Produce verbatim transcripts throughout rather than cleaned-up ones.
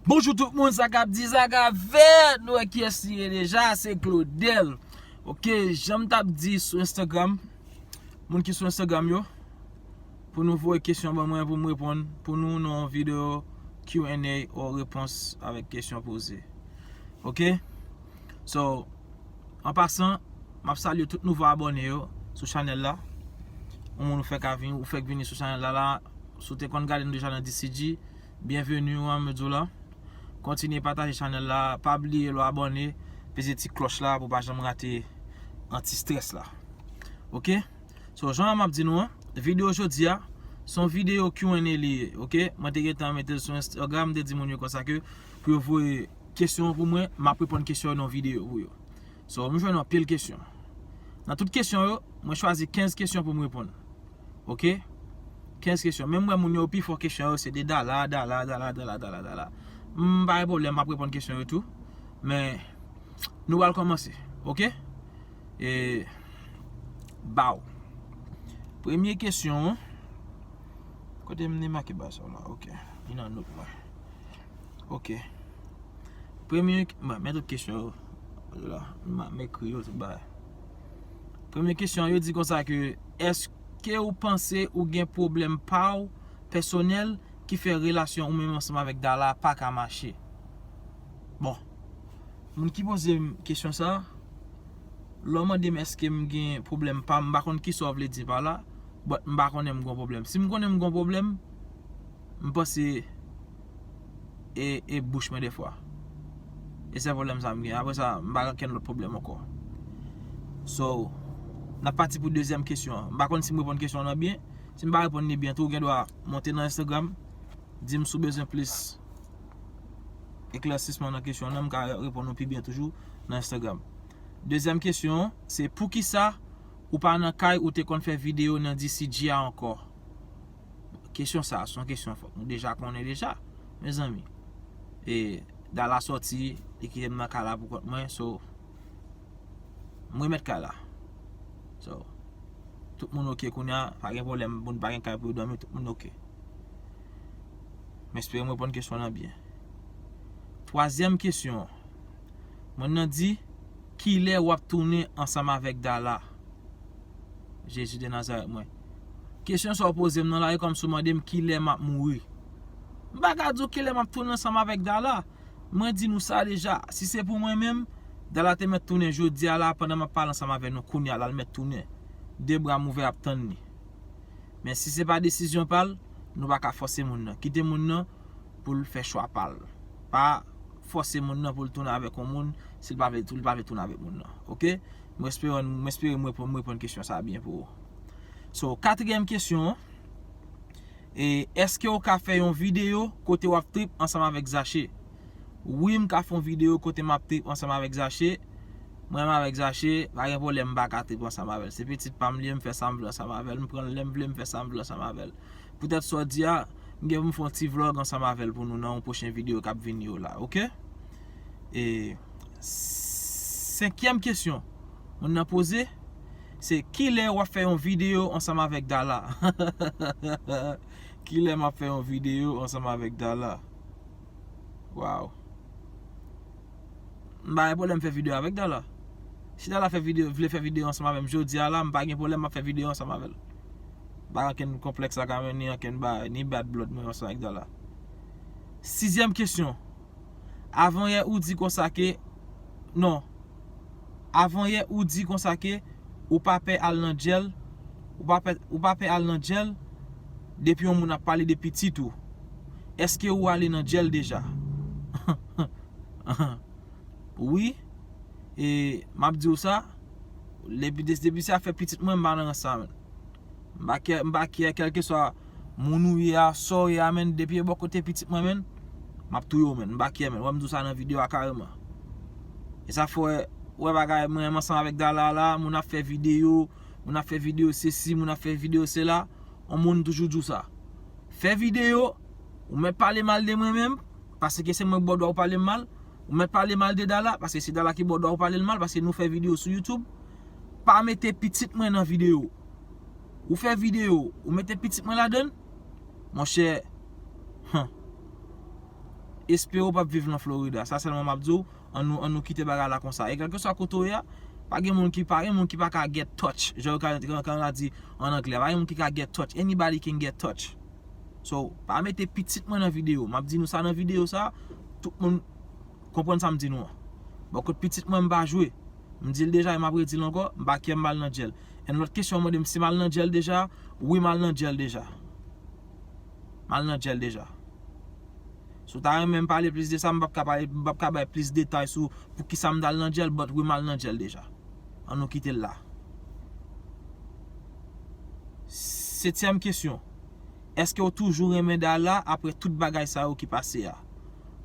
Bonjou tout moun, sa k ap di, sa k ap fèt? Nou wè kiyès li ye deja, se Claudel. Ok, jan m t ap di sou Instagram, moun ki sou Instagram yo, pou nou voye kesyon ban mwen pou m reponn pou nou nan yon videyo Q and A ou repons avèk kesyon poze. Ok? So, an pasan, m ap salye tout nouvo abòne yo sou chanèl la. Yon moun ou fèk a vin, ou fèk vini sou chanèl la la, si w te konn gade nou deja nan D C G, byenveni, ou an m di w la. Kontinye pataje chanèl la, pa bliye lè w abòne, peze ti klòch la pou w pa janm rate anti strès la. Ok? So, jan m ap di nou an, videyo jodi a, se yon videyo Q and A li ye, ok? Mwen te gentan mete l sou Instagram, m te di moun yo konsa ke pou yo voye kesyon pou mwen, m ap reponn kesyon yo nan videyo pou yo. So, m jwenn anpil kesyon. Nan tout kesyon yo, mwen chwazi kenz kesyon pou m reponn. Ok? Kenz kesyon. Men m wè moun yo pi fò kesyon yo, se de dala, dala, dala, dala, dala, dala. M pa gen pwoblèm, m ap reponn kesyon yo tou. Men, nou pral kòmanse. Ok? E, baw. Premye kesyon an. Kote m te make ba sa la? Ok. Li nan nòt mwen. Ok. Premye, mwen, men tout kesyon yo. La, m, m ekri yo, tout bagay. Premye kesyon, yo di konsa ke, èske ou panse ou gen pwoblèm pa w, pèsonèl, ki fè relasyon ou menm ansanm avèk Dala pa ka mache? Bon, moun ki poze m kesyon sa, lè w mande m èske m gen pwoblèm pa m, m pa konn kisa w vle di pa la, but m pa konnen m gon pwoblèm. Si m konnen m gon pwoblèm, m panse e, e bouch mwen defwa. E sèl pwoblèm sa m gen. Apre sa, m pa gen okenn lòt pwoblèm ankò. So, n ap pati pou dezyèm kesyon an. M pa konn si m reponn kesyon an byen. Si m pa reponn li byen tou, ou gen dwa monte nan Instagram, di m si w bezwen plis eklèsisman nan kesyon an, m ka reponn ou pi byen toujou nan Instagram. Dezyèm kesyon an, se poukisa ou pa nan kay ou te konn fè videyo nan D C G a ankò? Kesyon sa a, se yon kesyon fòk nou deja konnen deja, mezanmi. E, Dala sòti, li kite m nan kay la pou kont mwen, so, m remèt kay la. So, tout moun ok kounye a, pa gen pwoblèm, moun pa gen kay pou yo dòmi, tout moun ok. M espere m reponn kesyon an byen. Twazyèm kesyon an, moun nan di, kilè w ap tounen ansanm avèk Dala? Jezi de Nazarèt mwen. Kesyon sa w poze m nan la, e kòmsi w mande m kilè m ap mouri. M pa ka di w kilè m ap tounen ansanm avèk Dala. Mwen di nou sa deja, si se pou mwen menm, Dala te mèt tounen jodi a la, pandan m ap pale ansanm avè nou kounye a la, l mèt tounen. De bra m ouvè ap tann li. Men si se pa desizyon pa l, nou pa ka fòse moun nan. Kite moun nan pou l fè chwa pa l. Pa fòse moun nan pou l tounen avèk yon moun, si l pa vle, li pa vle tounen avèk moun nan. Ok? Mwen espere, mwen espere mwen reponn, mwen reponn kesyon sa a byen pou ou. So, katriyèm kesyon an, e, èske w ka fè yon videyo kote w ap trip ansanm avèk Zache? Wi, m ka fè yon videyo kote m ap trip ansanm avèk Zache. Mwen menm avèk Zache, pa gen pwoblèm, m pa ka trip ansanm avè l. Se pitit pa m li ye, m fè sa m vle ansanm avè l, m pran l lè m vle, m fè sa m vle ansanm avè l. Poutèt sa w di a, m gen pou m fè yon ti vlòg ansanm avè l pou nou nan yon pwochen videyo k ap vini yo la, ok? E senkyèm kesyon moun nan poze, se kilè w ap fè yon videyo ansanm avèk Dala? Kilè m ap fè yon videyo ansanm avèk Dala? Waw. M pa gen pwoblèm fè videyo avèk Dala. Si Dala fè videyo, vle fè videyo ansanm avè m jodi a la, m pa gen pwoblèm, m ap fè videyo ansanm avè l. M pa gen okenn konplèks ak mwen, ni okenn bagay, ni bad blood mwen ansanm avèk Dala. Sizyèm kesyon. Avanyè ou di konsa ke, non. Avanyè ou di konsa ke ou pa pè al nan djèl, ou pa pè, ou pa pè al nan djèl depi yon moun ap pale de pitit ou. Èske ou ale nan djèl deja? Wi, e m ap di w sa, depi, depi se afè pitit mwen, m pa nan rans sa, menn. M pa kè, m pa kè, kèlkeswa moun ou ye a, sa w ye a, menn, depi e bò kote pitit mwen, menn, m ap touye w, menn. M pa kè, menn. Wè m di w sa nan videyo a kareman. E sa fè, wè bagay, mwen menm ansanm avèk Dala la, moun ap fè videyo, moun ap fè videyo sesi, moun ap fè videyo sela, yon moun toujou di w sa. Fè videyo, ou mèt pale mal de mwen menm, paske se mwen ki ba w dwa ou pale m mal, ou mèt pale mal de Dala, paske se Dala ki ba w dwa ou pale l mal, paske nou fè videyo sou YouTube. Pa mete pitit mwen nan videyo. Ou fè videyo, ou mete pitit mwen ladann, monchè, han. Espere w p ap viv nan Florida. Sa sèlman m ap di w, ann nou, ann nou kite bagay la konsa. E kèlkeswa kote w ye a, pa gen moun ki, pa gen moun ki pa ka get touch. Jan yo ka, ka, ka di an anglè, pa gen moun ki ka get touch. Anybody can get touch. So, pa mete pitit mwen nan videyo. M ap di nou sa nan videyo sa, tout moun konprann sa m di nou an. Bon, kot pitit mwen, m pa jwe. M di l deja e m ap redi l ankò, m pa kè m al nan djèl. And lòt kesyon, w mande m si m al nan djèl deja. Wi, m al nan djèl deja. M al nan djèl deja. Si w ta renmen m pale plis de sa, m p ap ka pale, m p ap ka bay plis detay sou poukisa m t al nan djèl, but wi, m al nan djèl deja. Ann nou kite l la. Setyèm kesyon. Èske w toujou renmen Darla apre tout bagay sa yo ki pase a?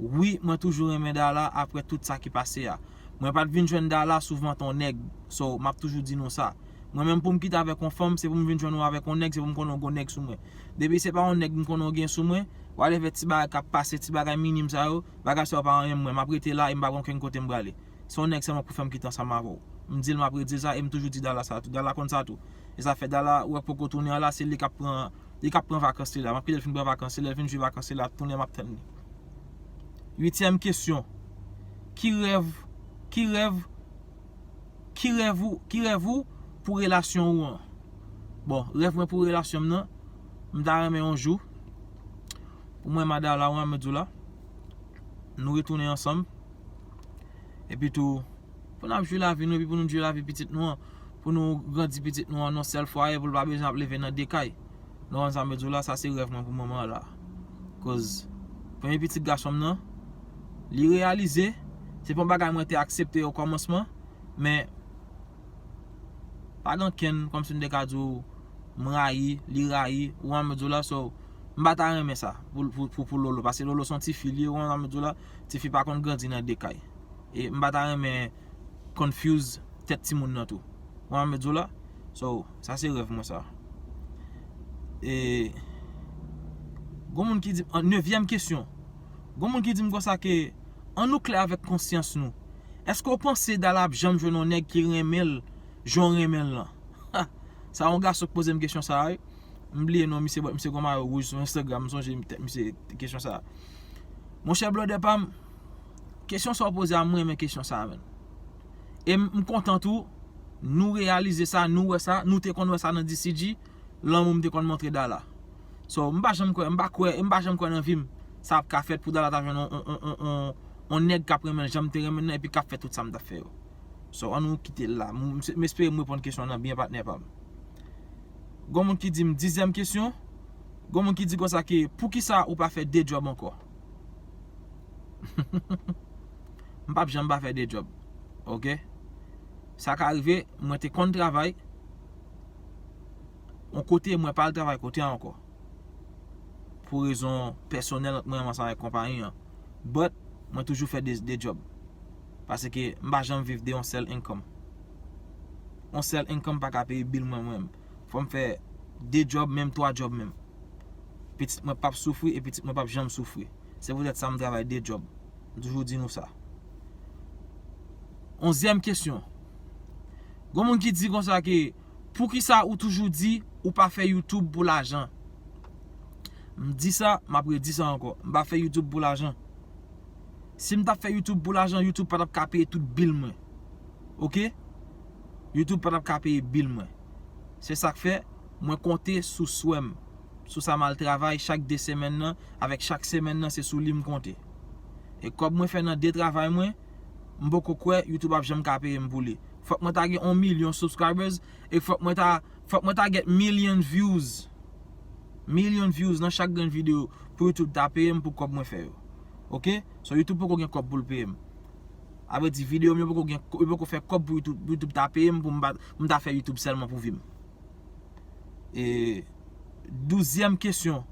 Wi, mwen toujou renmen Darla apre tout sa ki pase a. Mwen pa t vin jwenn Darla sou vant on nèg. So, m ap toujou di nou sa. Mwen menm pou m kite avèk on fanm, se pou m vin jwenn ou avèk on nèg, se pou m konnen w gon nèg sou mwen. Depi se pa on nèg m konnen w gen sou mwen, whatever ti bagay k ap pase, ti bagay minim sa yo, bagay sa yo pa anyen mwen. M ap rete la e m pa gen okenn kote m prale. Se yon nèg sèlman pou fè m kite ansanm avè w. M di l m ap redi l sa e m toujou di Darla sa tou. Darla konn sa tou. E sa fè Darla, ou wè k poko tounen an la, se li k ap pran, li k ap pran vakans li la. M ap kite l fin pran vakans li, lè l fin jwi vakans li la, tounen m ap tann li. Uityèm kesyon. Ki rèv, ki rèv, ki rèv ou, ki rèv ou pou relasyon ou an? Bon, rèv mwen pou relasyon m nan, m ta renmen yon jou pou mwen, madanm la, ou an, m di w la, nou retounen ansanm. Epi tou, pou n ap jwi lavi nou, epi pou nou jwi lavi pitit nou an, pou nou grandi pitit nou an nan sèl fwaye, pou l pa bezwen ap leve nan de kay. Nou konn sa m di w la, sa se rèv mwen pou moman an la. Koz premye pitit gason m nan, li reyalize, se pa yon bagay mwen te aksepte o kòmansman, men pa gen kenn, kòmsi m te ka di w, m rayi, li rayi, ou an m di w la, so, m pa ta renmen sa pou, pou, pou, pou Lolo, paske Lolo se yon tifi, li, ou an m di w la, tifi pa konn grandi nan de kay. E m pa ta renmen confuse tèt timoun nan tou. Ou an m di w la, so, sa se rèv mwen sa. E, gon moun ki di, an, nevyèm kesyon. Gon moun ki di m konsa ke, ann nou klè avèk konsyans nou. Èske w panse Darla ap janm jwenn yon nèg ki renmen l, jan w renmen l lan? Ha! Sa yon gason k poze m kesyon sa a, wi. M bliye non misye, but misye gon mayo wouj sou Instagram, m sonje tèt misye kesyon sa a. Monchè blòdè pa m, kesyon sa w poze a, m renmen kesyon sa a, menn. E m, m kontan tou, nou reyalize sa, nou wè sa, nou te konn wè sa nan D C G, lanmou m te konn montre Darla. So, m pa janm kwè, m pa kwè, m pa janm kwè nan vi m sa ap ka fèt pou Darla ta jwenn on, on, on, on, on, on nèg k ap renmen l jan m te renmen l nan epi k ap fè tout sa m t ap fè yo. So, ann nou kite l la. M, m, m espere m reponn kesyon nan byen, patnè pa m. Gon moun ki di m, dizyèm kesyon, gon moun ki di konsa ke, poukisa ou pa fè de djòb ankò? M p ap janm pa fè de djòb. Oke? Sa ka rive, mwen te konn travay, yon kote mwen pa al travay kote a ankò. Pou rezon pèsonèl ant mwen ansanm avèk konpayi an. But, mwen toujou fè de, de djòb. Paske m pa janm viv de yon sèl income. Yon sèl income pa ka peye bil mwen, mwen menm. Fò m fè de djòb, menm twa djòb menm. Pitit mwen p ap soufri e pitit mwen p ap janm soufri. Se poutèt sa m travay de djòb. M toujou di nou sa. Onzyèm kesyon. Gon moun ki di konsa ke, poukisa ou toujou di ou pa fè YouTube pou lajan? M di sa, m ap redi sa ankò. M pa fè YouTube pou lajan. Si m t ap fè YouTube pou lajan, YouTube pa t ap ka peye tout bil mwen. Oke? YouTube pa t ap ka peye bil mwen. Se sa k fè, mwen konte sou swè m. Sou sa m al travay chak de semèn nan, avèk chak semèn nan, se sou li m konte. E kòb mwen fè nan de travay mwen, m poko kwè YouTube ap janm ka peye m pou li. Fòk mwen ta gen yon milyon subscribers, e fòk mwen ta, fòk mwen ta get million views. Million views nan chak grenn videyo pou YouTube ta peye m pou kòb mwen fè yo. Oke? So YouTube poko gen kòb pou l peye m. A vle di videyo m yo poko gen, yo poko fè kòb pou YouTube, pou YouTube ta peye m pou m pa, m ta fè YouTube sèlman pou vi m. E douzyèm kesyon.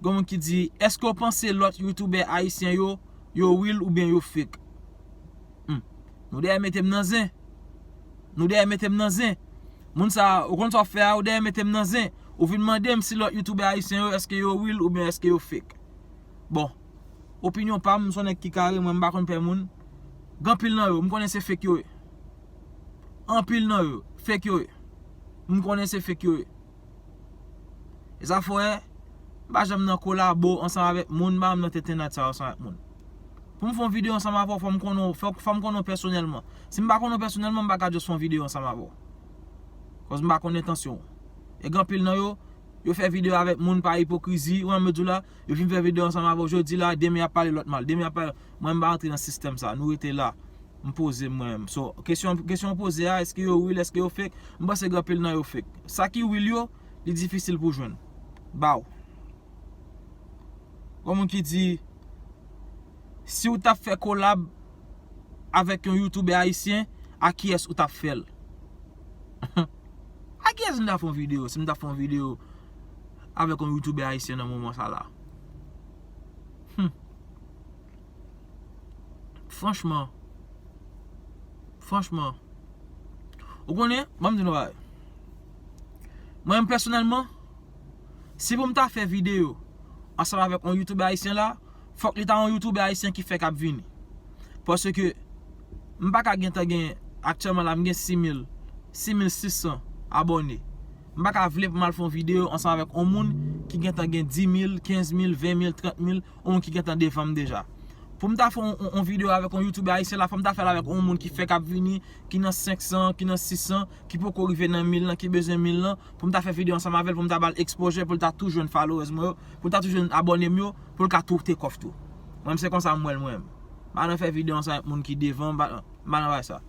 Gen moun ki di, èske w panse lòt youtubè ayisyen yo, yo real oubyen yo fake? Hmm. Nou dèyè mete m nan zen. Nou dèyè mete m nan zen. Moun sa, ou konn sa w ap fè a, ou dèyè mete m nan zen. Ou vin mande m si lòt youtubè ayisyen yo, èske yo real oubyen èske yo fake. Bon, opinyon pa m, m se yon nèg ki kare, mwen m pa konn pè moun. Gen anpil nan yo, m konnen se fake yo ye. Anpil nan yo, fake yo ye. M konnen se fake yo ye. E sa fè w wè, M pa janm nan kolabo ansanm avèk moun, m pa janm nan tentennad sa yo ansanm avèk moun. Pou m fè yon videyo ansanm avè w, fò m konnen w, fò, fò m konnen w pèsonèlman. Si m pa konnen w pèsonèlman, m pa ka just fè yon videyo ansanm avè w. Koz m pa konnen entansyon w. E gen anpil nan yo, yo fè videyo avèk moun pa ipokrizi, ou wè m di w la, yo fin fè videyo ansanm avè w jodi la, demen y ap pale lòt mal, demen y ap pale, mwen m pa antre nan sistèm sa, nou rete la, m poze m mwen menm. So, kesyon, kesyon w poze a, èske yo real, èske yo fake? M panse gen anpil nan yo fake. Sa ki real yo, li difisil pou jwenn. Baw. Gon moun ki di, si w t ap fè kolab avèk yon youtubè ayisyen, a kiyès ou t ap fè l? A kiyès m ta fè yon videyo, si m ta fè yon videyo avèk yon youtubè ayisyen nan moman sa la? Hmm. Franchman, franchman, ou konnen, ban m di nou bagay. Mwen menm pèsonèlman, si pou m ta fè videyo ansanm avèk yon youtubè ayisyen la, fòk li ta yon youtubè ayisyen ki fèk ap vini. Paske m pa ka gentan gen, aktyèlman la, m gen sis mil, sis mil sis san abòne. M pa ka vle pou m al fè yon videyo ansanm avèk yon moun ki gentan gen dis mil, kenz mil, ven mil, trant mil, yon moun ki gentan devan m deja. Pou m ta fè yon, yon, yon videyo avèk yon youtubè ayisyen la, fò m ta fè l avèk yon moun ki fèk ap vini, ki nan senk san, ki nan sis san, ki poko rive nan mil lan, ki bezwen mil lan, pou m ta fè videyo ansanm avè l, pou m ta ba l exposure, pou l ta tou jwenn followers mwen yo, pou l ta tou jwenn abòne m yo, pou l ka tou take off tou. Mwen, se konsa m wè l mwen menm. M pa nan fè videyo ansanm avèk moun ki devan, m pa, m pa nan bagay sa.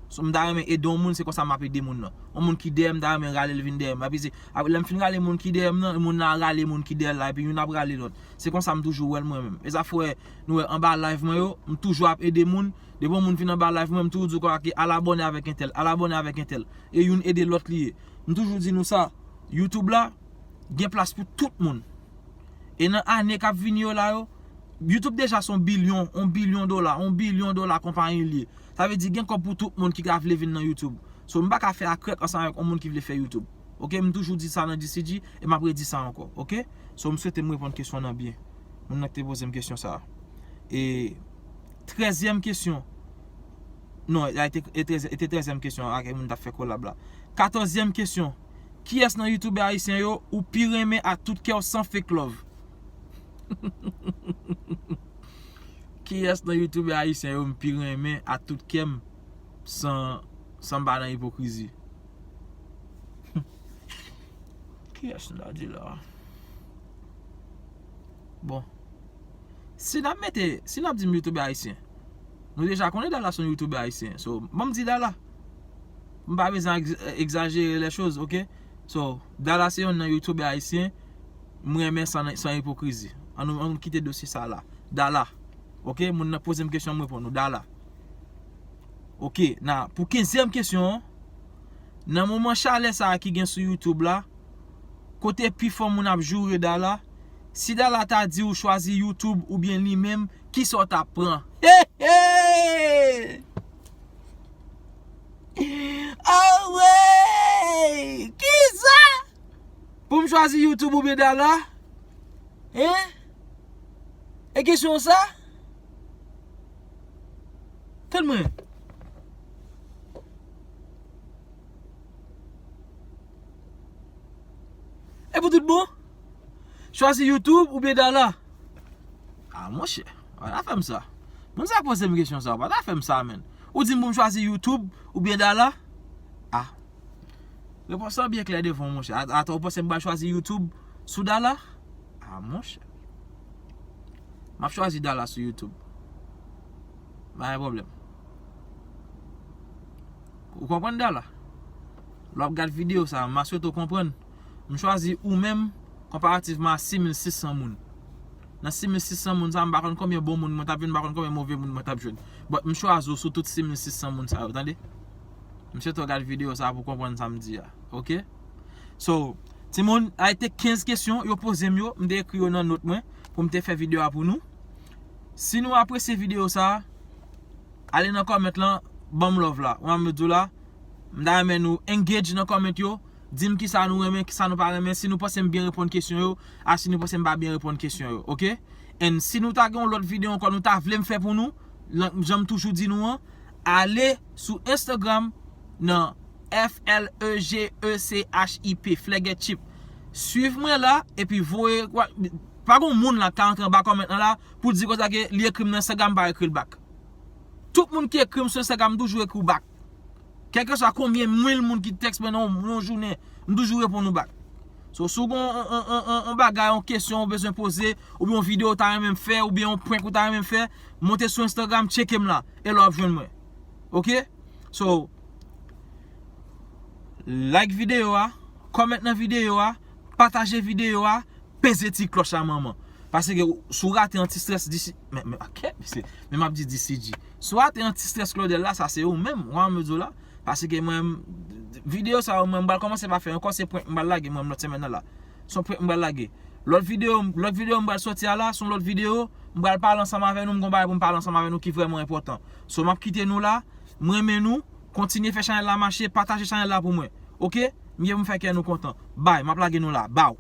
So, m ta renmen ede yon moun, se konsa m ap ede moun nan. Yon moun ki dèyè m, m ta renmen rale l vin dèyè m. Epi se, apre, lè m fin rale moun ki dèyè m nan, moun nan rale moun ki dèyè l la, epi youn ap rale lòt. Se konsa m toujou wè l mwen menm. E sa fè, nou wè, anba live mwen yo, m toujou ap ede moun. Depi yon moun vin anba live mwen, m toujou di w konsa ke al abòne avèk entèl, al abòne avèk entèl. E youn ede lòt li ye. M toujou di nou sa, YouTube la, gen plas pou tout moun. E nan ane k ap vini yo la yo, YouTube deja se yon bilyon, yon bilyon dola, yon bilyon dola konpayi l ye. Sa vle di gen kòb pou tout moun ki ka vle vin nan YouTube. So, m pa ka fè akrèk ansanm avèk yon moun ki vle fè YouTube. Oke, m toujou di sa nan D C G, e m ap redi sa ankò, oke? So, m swete m reponn kesyon nan byen. Moun nan ki te poze m kesyon sa a. E trèzyèm kesyon. Non, e te, e trèz-, e te trèzyèm kesyon a ke moun t ap fè kolab la. Katòzyèm kesyon. Kiyès nan youtubè ayisyen yo ou pi renmen ak tout kè w san fake love? Kiyès nan youtubè ayisyen yo m pi renmen ak tout kè m san, san m pa nan ipokrizi? Kiyès nou ta di la? Bon. Si n ap mete, si n ap di m youtubè ayisyen, nou deja konnen Dala se yon youtubè ayisyen. So, ban m di Dala. M pa bezwen egz-, egzajere les choses, oke? So, Dala se youn nan youtubè ayisyen m renmen san, san ipokrizi. An nou, an nou kite dosye sa la. Dala. Oke? Moun nan poze m kesyon, m reponn ou. Dala. Oke, na, pou kenzyèm kesyon an, nan moman chalè sa a ki gen sou YouTube la, kote pifò moun ap joure Dala, si Dala ta di w chwazi YouTube oubyen li menm, kisa w t ap pran? Hey, hey! Awe! Kisa? Pou m chwazi YouTube oubyen Dala? Hein? E kesyon sa? Tann mwen. E pou tout bon? Chwazi YouTube oubyen Dala? Ah, monchè, pa ta fè m sa. Moun sa poze m kesyon sa, pa ta fè m sa, menn. Ou di m pou m chwazi YouTube oubyen Dala? Ah. Repons lan byen klè devan w, monchè. A-, atò, ou panse m pral chwazi YouTube sou Dala? Ah, monchè. M ap chwazi Dala sou YouTube. Pa gen pwoblèm. Ou konprann Dala? Lè w ap gad videyo sa, m a swete w konprann. M chwazi ou menm konparativman a sis mil sis san moun. Nan sis mil sis san moun sa, m pa konn konbyen bon moun mwen t ap jwenn, m pa konn konbyen move moun mwen t ap jwenn. But m chwazi w sou tout sis mil sis san moun sa yo, tande? M swete w gad videyo sa pou w konprann sa m di a, oke? So, timoun, a te kenz kesyon yo poze m yo, m te ekri yo nan not mwen pou m te fè videyo a pou nou. Si nou apresye videyo sa, ale nan comment lan, ban m love la. Ou wè m di w la, m ta renmen nou engage nan comment yo, di m kisa nou renmen, kisa nou pa renmen, si nou panse m byen reponn kesyon yo, a si nou panse m pa byen reponn kesyon yo, oke? And si nou ta gen yon lòt videyo ankò nou ta vle m fè pou nou, lan-, jan m toujou di nou an, ale sou Instagram nan F L E G E C H I P, Flegechip. Swiv mwen la, epi voye, pa gen moun la ki ka antre anba comment lan la pou di konsa ke li ekri m nan Instagram, m pa ekri l back. Tout moun ki ekri m sou Instagram, m toujou ekri w back. Kèlkeswa konbyen mil moun ki tèks mwen nan yon jounen, m toujou reponn ou back. So, si w gen yon bagay, yon kesyon ou bezwen poze, oubyen yon videyo ou ta renmen m fè, oubyen yon prank ou ta renmen m fè, monte sou Instagram, tcheke m la, e la w ap jwenn mwen. Oke? So, like videyo a, comment nan videyo a, pataje videyo a, peze ti klòch la manman. Paske si w rate anti-stress disi, men, men, ok, mesye, men m ap di D C G. Si w rate anti-stress Claudel la, sa se ou menm, w a mezon la. Paske mwen, videyo sa yo, mwen, m pral kòmanse pa fè ankò, se prank m pral lage, mwen, lòt semèn nan la. Se yon prank m pral lage. Lòt videyo, lòt videyo m pral sòti a la, se yon lòt videyo, m pral pale ansanm avè nou, m gon bagay pou m pale ansanm avè nou ki vrèman enpòtan. So, m ap kite nou la, m renmen nou, kontinye fè chanèl la mache, pataje chanèl la pou mwen. Oke? M gen pou m fè kè nou kontan. Bay, m ap lage nou la. Baw.